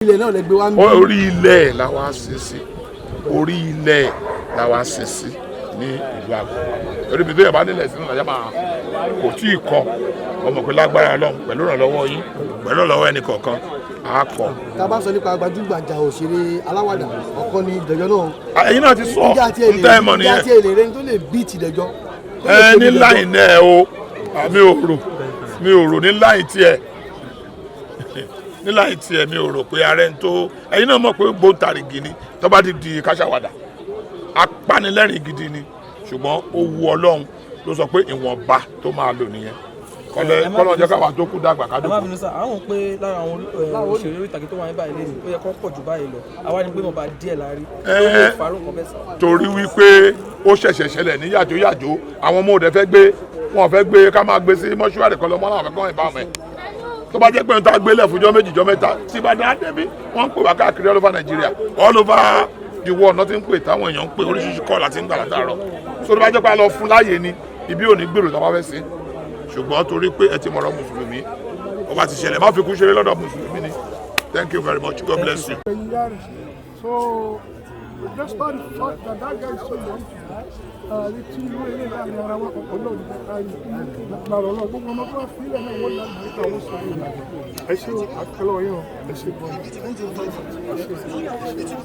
Ilẹ̀ náà lẹ gbé wá ń bí. Orí ilẹ̀ la wá sin sí, orí ilẹ̀ la wá sin sí ní ìlú Àgọ́. Torí ibi tó yẹ bá nílẹ̀ sínú ìlàjà máa kò tí ì kọ ọmọ pé lágbára Ọlọ́run, pẹ̀lú ìrànlọ́wọ́ yín, pẹ̀lú ìrànlọ́wọ́ ẹnì kọ̀ọ̀kan, á kọ. Tá a bá sọ nípa gbajúgbajà òṣèré aláwàdà, ọ̀kan ni Dẹ̀jọ́ náà. Ẹ̀yin náà ti sọ Ǹjẹ́ àti ń tẹ́ ẹ mọ̀ ǹjẹ́ nìyẹn. Àti èlé rẹ tó lè bí ti Dẹ̀jọ́ tó lè Ẹ tóbi ní Dẹ̀jọ́? Line náà o, mi ò rò ní line tiẹ̀, ní line tiẹ̀, mi ò rò pé ààrẹ ń tó. Ẹ̀yin náà mọ̀ pé gbóǹtarìgì ni tó bá ti di káṣáwàdà, apanilẹ́rìn gidi ni. Ṣùgbọ́n ó wu Ọlọ́run ló sọ pé ìwọ̀nba tó máa lò nìyẹn. Kọ́lẹ́ Ẹ má kọ́lọ́ bínú jẹ́ sá. káwa tó kú dàgbà ká Ẹ má dòkú. bínú sá, àwọn pé lára àwọn òṣèré orí ìtàgé tó wà ní báyìí lẹ́nu, ó yẹ kó pọ̀ jù báyìí lọ. Àwa ni pé mo bá díẹ̀ láàrí tó lè farú nǹkan bẹ́ẹ̀ sá. Torí wípé ó ṣẹ̀ṣẹ̀ ṣẹlẹ̀ ní yàjóyàjó, àwọn ọmọ òde fẹ́ gbé, wọn fẹ́ gbé ká máa gbé sí mọ́ṣúárì kan lọ́mọ́ náà, fẹ́ kọ́ ìbá ọmọ ẹ̀. Tó bá jẹ́ pé n ta gbélé fúnjọ́ 2, jọ́ 3 tí Ìbàdàn á débi, wọ́n ń pè wá káàkiri all over Nigeria, all over the world náà ti ń pè, táwọn èèyàn ń pè, oríṣiríṣi kọ́ láti ń gbà látàárọ̀. So tó bá jẹ́ pé a lọ fún láàyè ni, ibi ò ní gbèrò tá a bá fẹ́ sí. Ṣùgbọ́n torí pé ẹ ti mọ̀rọ̀ mùsùlùmí, ó bá ti ṣẹlẹ̀, má fi kú ṣeré lọ́dọ̀ mùsùlùmí ni. Thank you very much. God bless you. So, despite the fact that that guy is so young to die, tí irú ilé láàrin ara wa, Ọlọ́run ní ká rí lára Ọlọ́run. Gbogbo ọmọ tó wá fílẹ̀ náà, wọ́n lágbàá àwọn sọ̀rọ̀. Ẹ ṣé o, àkọlọ́ yín o, ẹ ṣé gan-an. Ẹ ṣé.